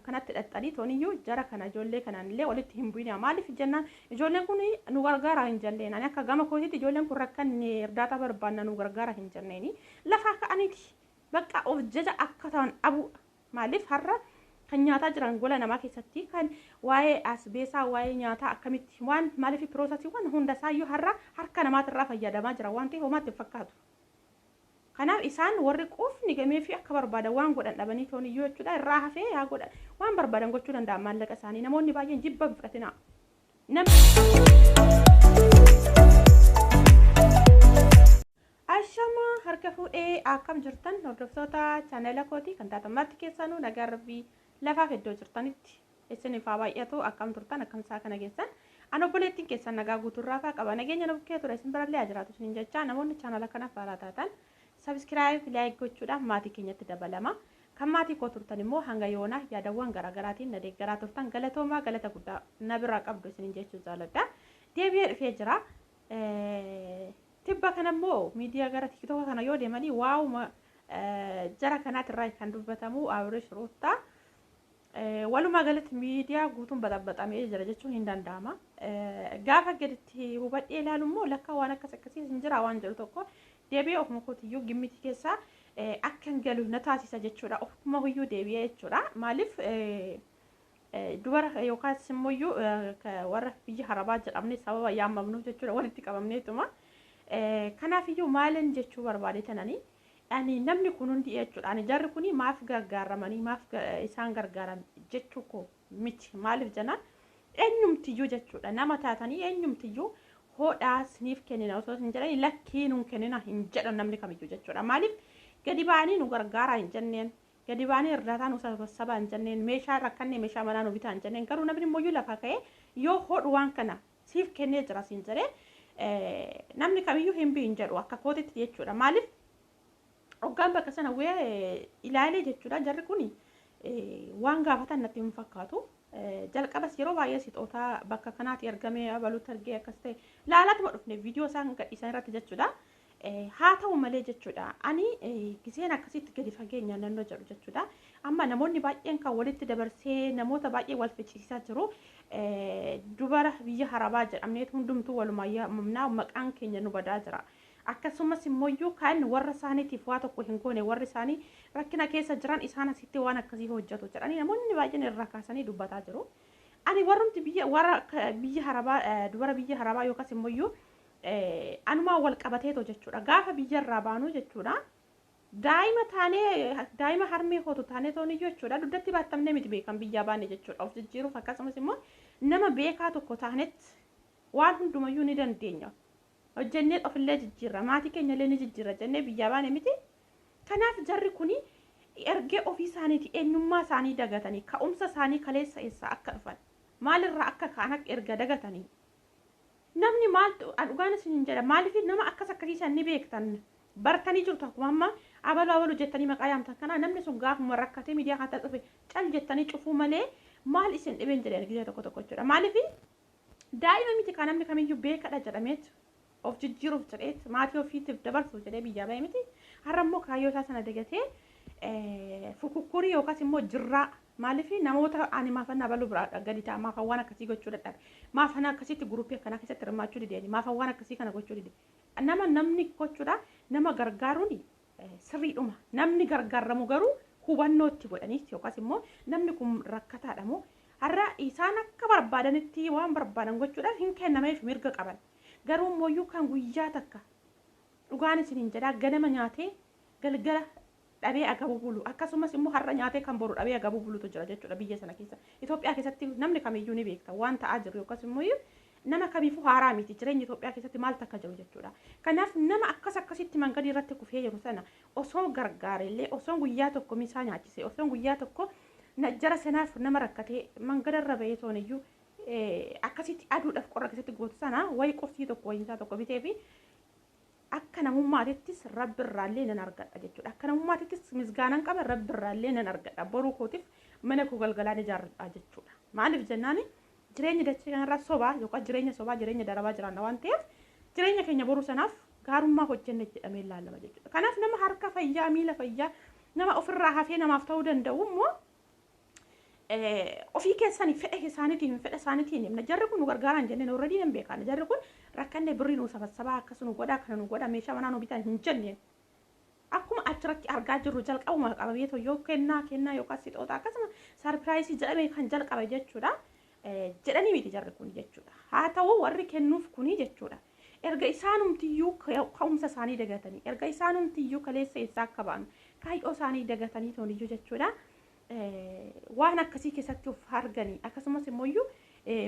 Kanatti dhaxxanii tooniyyuu jara kana ijoollee kanaan illee walitti hin bu'inaa. Maaliif jennaan ijoolleen kun nu gargaara hin jenneen. Ani akka gama kootiitti ijoolleen kun rakkanne irdaata barbaanna nu gargaara hin jenneeni. Lafaa ka'aniiti bakka of jaja akka ta'an dhabu. Maaliif har'a kan nyaataa jiran gola namaa keessatti kan waa'ee asbeesaa, waa'ee nyaataa akkamitti waan maaliif piroosasiiwwan hunda isaayyuu har'a harka namaatirraa fayyadamaa jira waan ta'eef homaatti hin fakkaatu. Kanaaf isaan warri quufni gamee fi akka barbaadan waan godhan dhabanii tooniyyuu jechuudha irraa hafee yaa godhan waan barbaadan gochuu danda'an maallaqa isaanii. Namoonni baay'een jibba hin fudhatinaa. Ashamaa, harka fuudhee, akkam jirtan hordoftoota chaanela kootii kan taatan marti keessanuu? Nagaan Rabbii lafaaf iddoo jirtanitti isiniif haa baay'atu. Akkam turtan? Akkam isaa kana geessan? An obboleettiin keessan nagaa guutuurraa faa qaba, nageenya nu bukkee ture isin birallee haa jiraatu isiniin jechaa, namoonni chaanala kanaaf haaraa taatan subscribe, like gochuudhaan maatii keenyatti dabalama. Kan maatii koo turtan immoo hanga yoonaa yaadawwan garaagaraatiin na deeggaraa turtan galatoomaa, galata guddaa na biraa qabdu isiniin jechuu jaaladha. Deebi'ee dhufee jira. Tibba kana immoo miidiyaa gara TikTok kana yoo deemanii waa'uma jara kanaatirraa kan dubbatamu Abrish Ruuttaa. Walumaa galatti miidiyaa guutuun baxaxamee jira jechuun hin danda'ama. Gaafa gaditti hubadhee ilaalu immoo lakkaa waan akkas akkasii hin jira waan jedhu tokko deebi'ee ofuma kootiyyuu gimmitii keessaa akkan galu na taasisa jechuudha. Ofuma huyyuu deebi'ee jechuudha. Maaliif dubara yookaas immoo warra biyya harabaa jedhamne sababa yaamamnuuf jechuudha walitti qabamneetuma. Kanaafiyyuu maalin jechuu barbaade tananii, ani namni kun hundi jechuudha. Ani jarri kuni maaf gargaaramanii, maaf isaan gargaaran jechuu koo miti. Maaliif jennaan eenyumtiyyuu jechuudha nama taatanii eenyumtiyyuu hodhaa siniif kennina osoo hin jedhani lakkii nuun kennina hin jedhan namni kamiyyuu jechuudha. Maaliif gadi ba'anii nu gargaaraa hin jenneen, gadi ba'anii irdaataa nu sassabaa hin jenneen, meeshaa rakkanne meeshaa manaa nu bitaa hin jenneen. Garuu namni immoo lafaa ka'ee yoo hodhu waan kana siif kennee jira siin jedhee namni kamiyyuu hin bihin jedhu akka kootitti jechuudha. Maaliif hoggaan bakka sana wee ilaalee jechuudha, jarri kun waan gaafatan natti hin fakkaatu. Jalqabas yeroo baay'ee sixootaa bakka kanaati ergamee abaluutti argee akkas ta'e laalaatuma dhufne viidiyoo isaan gadhiisan irratti jechuudha. Haa ta'u malee jechuudha, ani giseen akkasitti gadi fageenyaan naannoo jedhu jechuudha. Amma namoonni baay'een kan walitti dabarsee namoota baay'ee wal ficcisiisaa jiru. Dubara biyya harabaa jedhamneet hundumtuu walumaa yaamamnaa, maqaan keenya nu badaa jira. Akkasumas immoo kan warra isaaniitiif waa tokko hin goone, warri isaanii rakkina keessa jiran isaan asitti waan akkasii hojjetu jedhanii namoonni baay'een irraa kaasanii dubbataa jiru. Ani warrumti biyya warra biyya harabaa, dubara biyya harabaa yookaas immoo anumaa wal qabateetoo jechuudha. Gaafa biyyarraa baanuu jechuudha. Daa'ima taanee, daa'ima harmee hootu taanee tooniyyuu jechuudha. Dugdatti baattamnee miti beekan biyyaa baane jechuudha. Of jijjiiruuf akkasumas immoo nama beekaa tokko taanetti waan hundumayyuu ni dandeenya. Hojjennee ofillee jijjiirra, maatii keenyallee ni jijjiirra jennee biyyaa baane miti. Kanaaf jarri kuni ergee ofii isaaniiti eenyummaa isaanii dagatanii, ka'umsa isaanii kaleessa eessaa akka dhufan, maalirraa akka ka'an akka erga dagatanii. Namni maaltu dhugaan isin hin jedha, maaliif nama akkas akkasiisan ni beektan, bartanii jirtu. Akkuma amma abaluu abaluu jettanii maqaa yaamtan kana, namni sun gaafuma rakkatee miidiyaa kanatti dhufe cal jettanii cufuu malee maal isin dhibeen jedhan gisee tokko tokko jechuudha. Maaliif daa'ima miti kan namni kamiyyuu beekadha jedhameet of jijjiiruuf jedheet maatii ofiitiif dabarsuuf jedhee biyyaa ba'e miti. Har'a immoo kaayyoo isaa sana dagatee fukukkurii yookaas immoo jirraa, maaliif namoota ani maafan abaluu biraa gadi ta'a, maafan waan akkasii gochuu dadhabe, maafan akkasitti guruppii akkanaa keessatti hirmaachuu dideeni, maafan waan akkasii kana gochuu dide. Nama namni gochuudha nama gargaaruun sirriidhuma. Namni gargaaramu garuu hubannootti godhaniiti yookaas immoo namni kun rakkataadha moo har'a isaan akka barbaadanitti waan barbaadan gochuudhaaf hin kennameef mirga qaban. Garuu immoo kan guyyaa takka dhugaan isin hin jedhaa ganama nyaatee galgala dhabee agabuu bulu, akkasumas immoo har'a nyaatee kan boru dhabee agabuu bulutu jira jechuudha biyya sana keessa. Itoophiyaa keessatti namni kamiyyuu ni beekta waan ta'aa jiru, yookaas immoo nama kamiifuu haaraa miti jireenya Itoophiyaa keessatti maal takka jiru jechuudha. Kanaaf nama akkas akkasitti mangadii irratti kufee jiru sana osoo gargaarellee, osoo guyyaa tokko misaa nyaachise, osoo guyyaa tokko jara sanaaf nama rakkatee mangadarra bahee tooniyyuu akkasitti aduudhaaf qorra keessatti gootu sana wayi qursii tokko wayii isaa tokko bitee fi akka namummaatittis Rabbi irraallee nan argadha jechuudha. Akka namummaatittis misgaanan qaba, Rabbi irraallee nan argadha. Boruu kootiif mana koo galgalaan ijaarradha jechuudha. Maaliif jennaani jireenyi dachee kanarraa sobaa yookaan jireenya sobaa, jireenya darabaa jiraanna waan ta'eef jireenya keenya boruu sanaaf gaarummaa hojjenne jedhamee ilaalama jechuudha. Kanaaf nama harka fayyaa, miila fayyaa, nama ofirraa hafee namaaf ta'uu danda'u immoo Ofii keessanii fedha isaaniitiin, fedha isaaniitiin himna. Jarri kun nu gargaaraa hin jenneen, already nan beekan. Jarri kun rakkanne birrii nu sabassabaa, akkas nu godhaa, kana nu godhaa, meeshaa manaa nu bitan hin jenneen. Akkuma achirratti argaa jirru jalqabuma qabamee yoo kennaa kennaa yookaan sixoota akkasuma surprise jedhamee kan jalqabe jechuudha. Jedhanii miti jarri kun jechuudha. Haa ta'u, warri kennuuf kuni jechuudha. Erga isaanumtiyyuu ka'umsa isaanii dagatanii, erga isaanumtiyyuu kaleessa eessaa akka ba'an kaayyoo isaanii dagatanii toniyyuu jechuudha. Waan akkasii keessatti of arganii, akkasumas immoo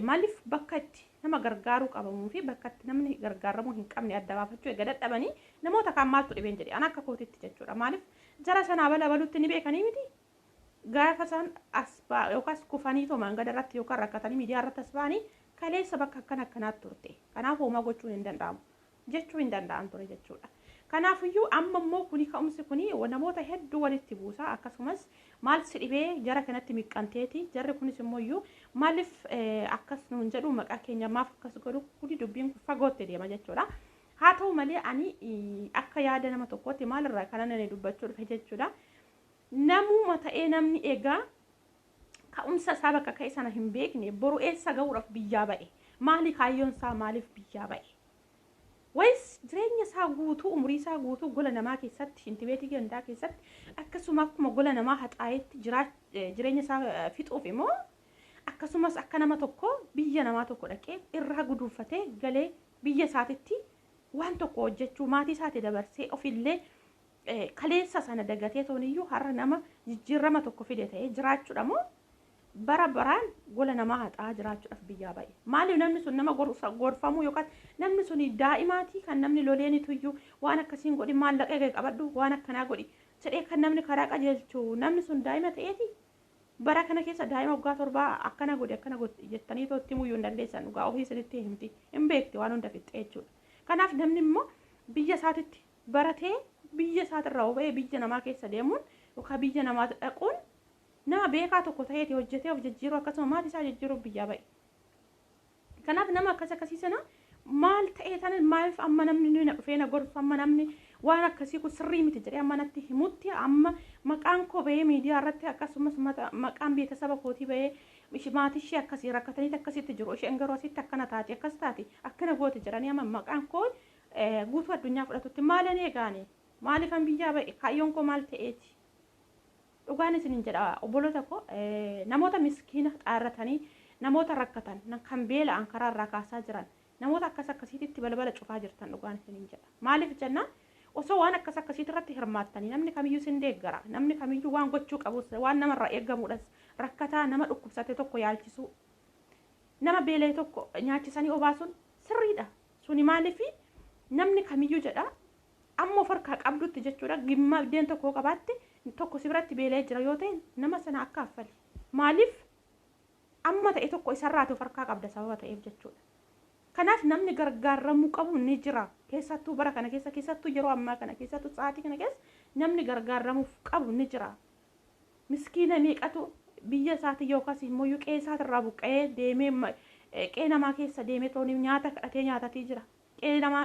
maaliif bakka itti nama gargaaruu qabamuu fi bakka itti namni gargaaramuu hin qabne adda baafachuu eega dadhabanii, namoota kaan maaltu dhibeen jedhe an akka kootitti jechuudha. Maaliif jara sanaa bala balutti ni beekanii miti? Gaafa isaan as yookaas kufanii tomaan gada irratti yookaan rakkatanii miidiyaa irratti as ba'anii, kaleessa bakka akkana akkanaatti turte, kanaaf homaa gochuun hin danda'amu jechuu hin danda'an ture jechuudha. Kanaafiyyuu amma immoo kuni ka'umsi kuni namoota hedduu walitti buusa. Akkasumas maal si dhibee jara kanatti miqqanteeti? Jarri kunis immoo iyyuu maaliif akkas nuun jedhu? Maqaa keenya maaf akkas godhu? Kuni dubbiin kun fagootti deema jechuudha. Haa ta'u malee, ani akka yaada nama tokkootti maalirraa kana nani dubbachuu dhufe jechuudha. Namuma ta'ee, namni egaa ka'umsa isaa bakka ka'e sana hin beekne, boru eessa ga'uudhaaf biyyaa ba'e? Maali kaayyoon isaa? Maaliif biyyaa ba'e? Wayis jireenya isaa guutuu, umurii isaa guutuu gola namaa keessatti, shintibeetii gandaa keessatti, akkasuma akkuma gola namaa haxaayetti jireenya isaa fixuuf immoo, akkasumas akka nama tokko biyya namaa tokko dhaqee irraa guduunfatee galee biyya isaatitti waan tokko hojjechuu, maatii isaatti dabarsee, ofillee kaleessa sana dagatee tooniyyuu har'a nama jijjiirama tokko fide ta'ee jiraachuudha moo, bara baraan gola namaa haxaa jiraachuudhaaf biyyaa ba'e? Maaliif namni sun nama gorfamuu, yookaan namni sun daa'imaatii kan namni loleenitu iyyuu waan akkasiin godhi, maallaqa eegee qabadhu, waan akkanaa godhi jedhee kan namni karaa qajeelchu, namni sun daa'ima ta'eeti? Bara kana keessa daa'ima waggaa 7 akkana godhi, akkana godhi jettanii itti himuyyuu hin dandeessan. Dhugaa ofii isinitti himti, hin beekti waan hunda fixxee jechuudha. Kanaaf namni immoo biyya isaatitti baratee biyya isaatirraa ba'ee biyya namaa keessa deemuun yookaan biyya namaa dhaquun, nama beekaa tokko ta'eeti hojjetee of jijjiiruu, akkasuma maatii isaa jijjiiruuf biyyaa ba'e. Kanaaf nama akkas akkasii sana maal ta'ee tana, maaliif amma namni na dhufee na gorsu, amma namni waan akkasii kun sirrii miti jedhee amma natti himutti, amma maqaan koo bahee miidiyaa irratti, akkasumas maqaan beetasaba kootii bahee, maatii ishee akkasii rakkataniiti akkasitti jiru, isheen garuu asitti akkana taate, akkas taate, akkana goote jedhanii amma maqaan koo guutuu addunyaa fudhatutti maalan eegaane? Maaliifan biyyaa ba'e? Kaayyoon koo maal ta'eeti? Dhugaan isinin jedha, obboloota koo, namoota miskiina xaarratanii, namoota rakkatan kan beela'an karaa irraa kaasaa jiran, namoota akkas akkasiititti balbala cufaa jirtan, dhugaan isinin jedha. Maaliif jennaan, osoo waan akkas akkasiitti irratti hirmaattanii, namni kamiyyuu sin deeggara. Namni kamiyyuu waan gochuu qabus, waan namarraa eeggamudhas, rakkataa nama dhukkubsate tokko yaalchisuu, nama beela'e tokko nyaachisanii obaasuun sirriidha. Suni maaliifi namni kamiyyuu jedha, amma of harkaa qabdutti jechuudha, gimmaa biddeen tokko qabaatte, tokko si biratti beela'ee jira yoo ta'e, nama sana akka affali. Maaliif amma ta'e tokko isarraati of harkaa qabda sababa ta'eef jechuudha. Kanaaf namni gargaaramuu qabu ni jira. Keessattuu bara kana keessa, keessattuu yeroo ammaa kana, keessattuu sa'aatii kana keessa namni gargaaramuuf qabu ni jira. Miskiina meeqatu biyya isaati yookaas immoo qe'ee isaatirraa buqqa'ee deemee qe'ee namaa keessa deemee tooni nyaata kadhatee nyaatatii jira. Qe'ee namaa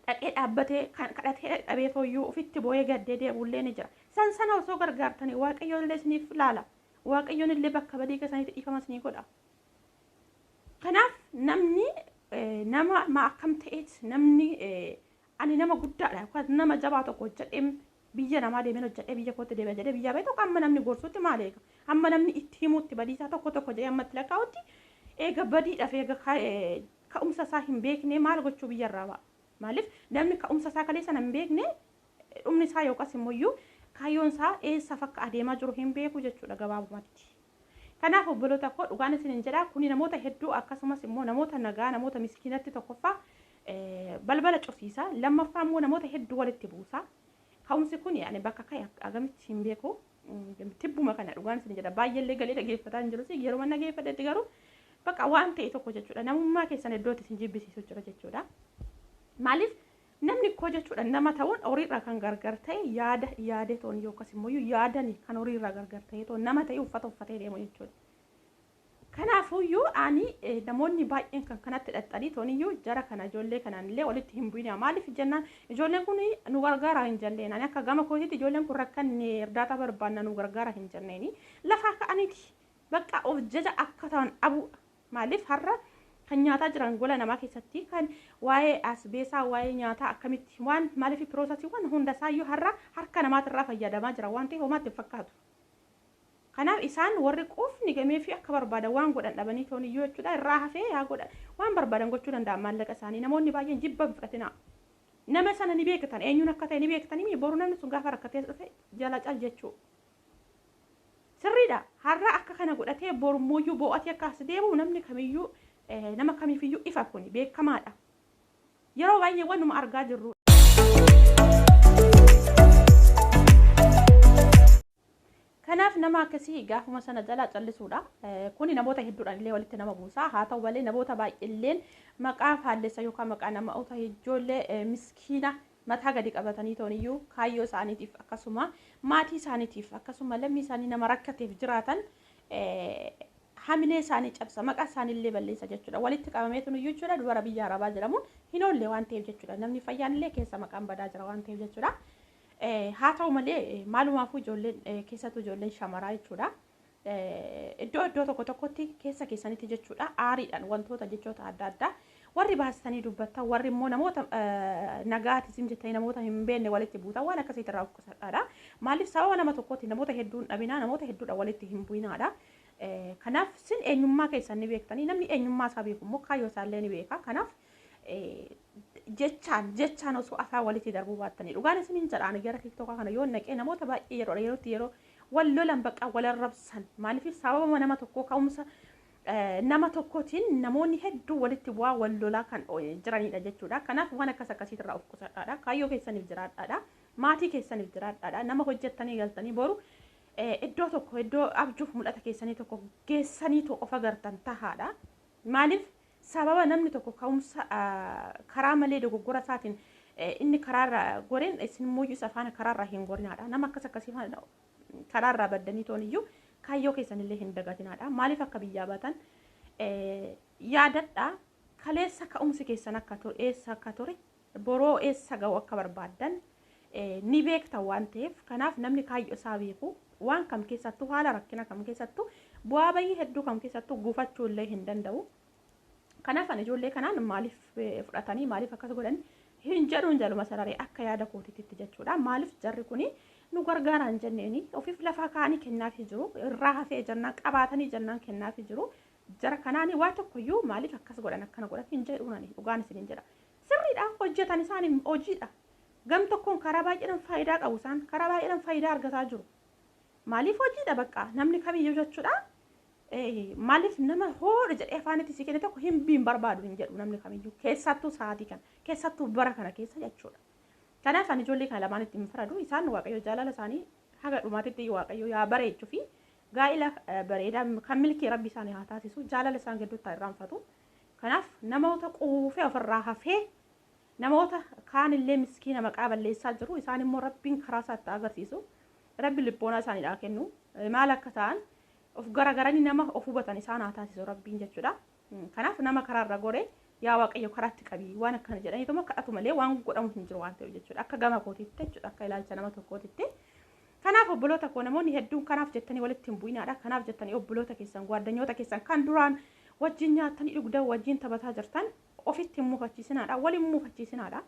dhaqee dhaabbatee kan kadhatee dhabee tooyyuu ofitti boo'ee gaddee deebi'ullee ni jira. San sana osoo gargaartanii, Waaqayyoon illee isiniif ilaala. Waaqayyoon illee bakka badii keessanitti dhiifama isinii godha. Kanaaf namni nama ma akkam ta'eet, namni ani nama guddaadha yookaan nama jabaa tokko hojjedhee, biyya namaa deemeen hojjedhee biyya kootti deebi'a jedhee biyyaa ba'e tokko, amma namni gorsutti maal eega? Amma namni itti himutti, badiisaa tokko tokko jedhee amma itti lakkaa'utti eega, badiidhaaf eega ka'umsa isaa hin beekne maal gochuu biyyarraa ba'a? Maaliif namni ka'umsa isaa kalee sana hin beekne, dhumni isaa yookaas immoo kaayyoon isaa eessaaf akka adeemaa jiru hin beeku jechuudha gabaabumatti. Kanaaf obboloota koo, dhugaan isinin jedha, kuni namoota hedduu, akkasumas immoo namoota nagaa, namoota miskiinatti tokkoffaa balbala cufsiisa, lammaffaa immoo namoota hedduu walitti buusa. Ka'umsi kun yaani bakka ka'e agamitti hin beeku. Tibbuma kana, dhugaan isin jedha, baay'eellee galee dhageeffataa hin jiru. Yeroo mana dhageeffadhetti garuu bakka waan ta'e tokko jechuudha. Namummaa keessan iddootti isin jibbisiisu jira jechuudha. Maaliif namni koo jechuudha, nama ta'uun horiirraa kan gargar ta'e, yaada yaadee toon yookaas immoo yaadani kan horiirraa gargar ta'e toon nama ta'e uffata uffatee deemu jechuudha. Kanaafuyyuu ani namoonni baay'een kan kanatti hidhatanii tooniyyuu jara kana, ijoollee kanaan illee walitti hin bu'ina. Maaliif jennaan, ijoolleen kun nu gargaara hin jenneen. Ani akka gama kootiitti ijoolleen kun rakkanne, irdaataa barbaanna, nu gargaara hin jenneeni. Lafaa ka'aniiti. Bakka of jaja akka ta'an dhabu. Maaliif har'a kan nyaataa jiran gola namaa keessatti kan waa'ee asbeesaa, waa'ee nyaataa akkamitti waan maaliif piroosasiiwwan hunda isaayyuu har'a harka namaatirraa fayyadamaa jira waan ta'eef homaatti hin fakkaatu. Kanaaf isaan warri quufni gamee fi akka barbaadan waan godhan dhabanii toon iyyuu jechuudha irraa hafee yaa godhan waan barbaadan gochuu danda'an maallaqa isaanii. Namoonni baay'een jibba hin fudhatinaa. Nama sana ni beektan, eenyuun akka ta'e ni beektanii, boru namni sun gaafa rakkatee dhufe jala cal jechuu. Sirriidha. Har'a akka kana godhatee borummuuyyuu bo'atee akka as deemu namni kamiyyuu, nama kamiifiyyuu ifa, kun beekamaadha. Yeroo baay'ee wanuma argaa jirru. Kanaaf nama akkasii gaafuma sana jalaa callisuudha. Kuni namoota hedduudhaan illee walitti nama buusa. Haa ta'u malee namoota baay'eelleen maqaa faallessa yookaan maqaa namoota ijoollee miskiina mataa gadi qabatanii tooniyyuu kaayyoo isaaniitiif, akkasuma maatii isaaniitiif, akkasuma lammii isaanii nama rakkateef jiraatan hamilee isaanii cabsa, maqaa isaaniillee balleessa jechuudha. Walitti qabameetu iyyuu jechuudha dubara biyya Arabaa jedhamuun hin oolle waan ta'eef jechuudha. Namni fayyaan illee keessa maqaan badaa jira waan ta'eef jechuudha. Haa ta'u malee maalumaafuu ijoolleen, keessattuu ijoolleen shamaraa jechuudha. Iddoo iddoo tokko tokkotti keessa keessanitti jechuudha aariidhaan wantoota jechoota adda addaa warri baastanii dubbattan, warri immoo namoota nagaati isin jettanii namoota hin beekne walitti buutan, waan akkasiitti irraa of qusadhaadha. Maaliif sababa nama tokkotti namoota hedduu hin dhabinaa, namoota hedduudha walitti hin bu'inaadha. Kanaaf sin eenyummaa keessan ni beektanii, namni eenyummaa isaa beeku immoo kaayyoo isaallee ni beeka. Kanaaf jechaan jechaan osoo afaan walitti darbuu baattanii, dhugaan isiniin jedha. Ani gara TikTokaa kana yoo naqee namoota baay'ee yeroo yerootti yeroo wal lolan, bakka wal arrabsan, maaliif sababa nama tokkoo, ka'umsa nama tokkootiin namoonni hedduu walitti bu'aa wal lolaa kan jiranidha jechuudha. Kanaaf waan akkas akkasiitirraa of qusadhaadha. Kaayyoo keessaniif jiraadhaadha. Maatii keessaniif jiraadhaadha. Nama hojjettanii galtanii boru iddoo tokko, iddoo abjuuf mul'ata keessanii tokko geessaniitu of agartan tahaadha. Maaliif sababa namni tokko ka'umsa karaa malee dogoggora isaatiin inni karaarra goreen isin immoo isa faana karaarra hin gorinaadha. Nama akkas akkasii faana karaarraa baddanii toon iyyuu kaayyoo keessanillee hin dagatinaadha. Maaliif akka biyyaa baatan yaadadha. Kaleessa ka'umsi keessan akka ture, eessa akka ture, boroo eessa ga'u akka barbaaddan ni beektan waan ta'eef. Kanaaf namni kaayyoo isaa beeku waan kam keessattuu, haala rakkina kam keessattuu, bu'aa bayii hedduu kam keessattuu gufachuu illee hin danda'u. Kanaaf ani ijoollee kanaan maaliif fudhatanii, maaliif akkas godhan hin jedhuun, jaluma sararee akka yaada kootiitti jechuudha. Maaliif jarri kuni nu gargaaraan jenneeni ofiif lafaa kaa'anii kennaafii jiru, irraa hafee jennaan qabaatanii jennaan kennaafii jiru. Jara kanaani waa tokkoyyuu maaliif akkas godhan, akkana godhan hin jedhuun, ani dhugaan isiniin jedha. Sirriidha, hojjetan isaan hojiidha. Gam tokkoon karaa baay'eedhaan faayidaa qabu, isaan karaa baay'eedhaan faayidaa argataa jiru. Maaliif hojiidha, bakka namni kamiyyuu jechuudha. Maaliif nama hoodha jedhee afaanitti si kenne tokko hin biin barbaadu hin jedhu namni kamiyyuu, keessattuu sa'aatii kana, keessattuu bara kana keessa jechuudha. Kanaaf ani ijoollee kana lamaan itti hin faradu. Isaan Waaqayyo jaalala isaanii haga dhumaatitti Waaqayyo yaa bareechuu fi gaa'ila bareedaa kan milkii Rabbi isaanii haa taasisu, jaalala isaan gidduutti haa irraanfatu. Kanaaf namoota quufee ofirraa hafee namoota kaanillee miskiina maqaa balleessaa jiru, isaan immoo Rabbiin karaa isaatti agarsiisu. Rabbi libboonaa isaaniidhaa kennu, maal akka ta'an of garagaranii nama of hubatan isaan haa taasisu Rabbiin jechuudha. Kanaaf nama karaarra gore yaa Waaqayyo karaatti qabii waan akkana jedhaniituma kadhatu malee waan godhamu hin jiru waan ta'eef jechuudha. Akka gama kootiitti jechuudha, akka ilaalcha nama tokkootitti. Kanaaf obboloota koo, namoonni hedduun kanaaf jettanii walitti hin bu'inaadha. Kanaaf jettanii obboloota keessan, gwaaddanyoota keessan kan duraan wajjin nyaatanii dhugdan, wajjin taphataa jirtan ofitti hin mufachiisinaadha. Wal hin mufachiisinaadha.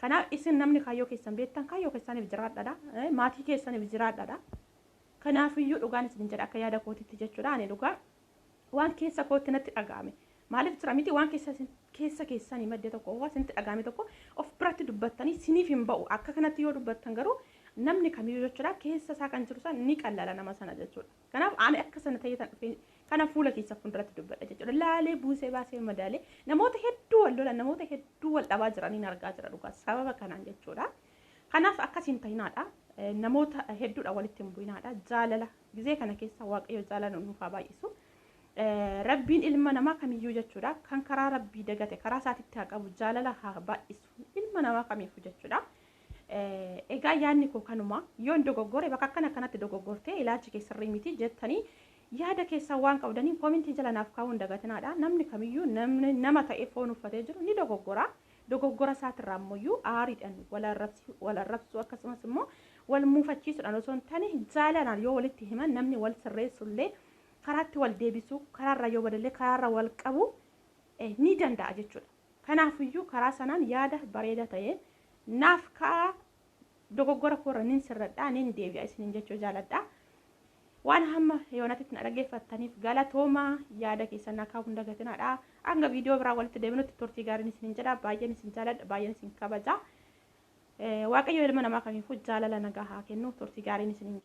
Kanaaf isin namni kaayyoo keessan beektan kaayyoo keessaniif jiraadhaadha. Maatii keessaniif jiraadhaadha. Kanaafiyyuu dhugaan isin jedha, akka yaada kootitti jechuudha. Ani dhugaa waan keessa kootti natti dhaga'ame. Maaliif jira miti, waan keessa keessa keessanii madde tokko, waan isinitti dhaga'ame tokko of biratti dubbattanii siniif hin ba'u. Akka kanatti yoo dubbattan garuu namni kamiyyuu jechuudha keessa isaa kan jiru sana ni qallala nama sana jechuudha. Kanaaf ani akka sana ta'ee tan dhufee kana fuula keessa fuulduratti dubbadha jechuudha. Laalee buusee baasee madaalee namoota hedduu wal lolan, namoota hedduu wal dhabaa jiraniin argaa jira dhugaa sababa kanaan jechuudha. Kanaaf akkasiin ta'inaadha. Namoota hedduudha walitti hin bu'inaadha. Jaalala gizee kana keessa Waaqayyo jaalala nuuf haa baay'isu. Rabbiin ilma namaa kamiyyuu jechuudha kan karaa Rabbii dagate karaa isaatitti haa qabu, jaalala haa baay'isu ilma namaa kamiifuu jechuudha. Egaa yaadni koo kanuma. Yoon dogoggore, bakka akkana akkanatti dogoggortee, ilaalchi kee sirrii miti jettanii yaada keessan waan qabdaniin koomentii jala naaf kaa'uun dagatinaadha. Namni kamiyyuu, namni nama ta'ee foon uffatee jiru ni dogoggora. Dogoggora isaatirraa ammoo aariidhaan wal arrabsuu, akkasumas immoo wal muufachiisuudhaan osoo hin taane jaalalaan yoo walitti himan namni wal sirreessullee Karaatti wal deebisuu, karaarra yoo badallee karaarra wal qabu ni danda'a jechuudha. Kanaafiyyuu karaa sanaan yaada bareeda ta'e naaf ka'a, dogoggora koorra nin sirradha, nin deebi'a isiniin jechuu jaaladha. Waan hamma yoonatitti na dhaggeeffattaniif galatooma, yaada keessan na kaa'uu hin dagatinaadha. Hanga viidiyoo biraa walitti deebinutti turtii gaariin isiniin jedha. Baay'een isin jaaladha, baay'een isin kabaja. Waaqayyo ilma namaa kamiifuu jaalala nagaa haa kennu, turtii gaariin isiniin jedha.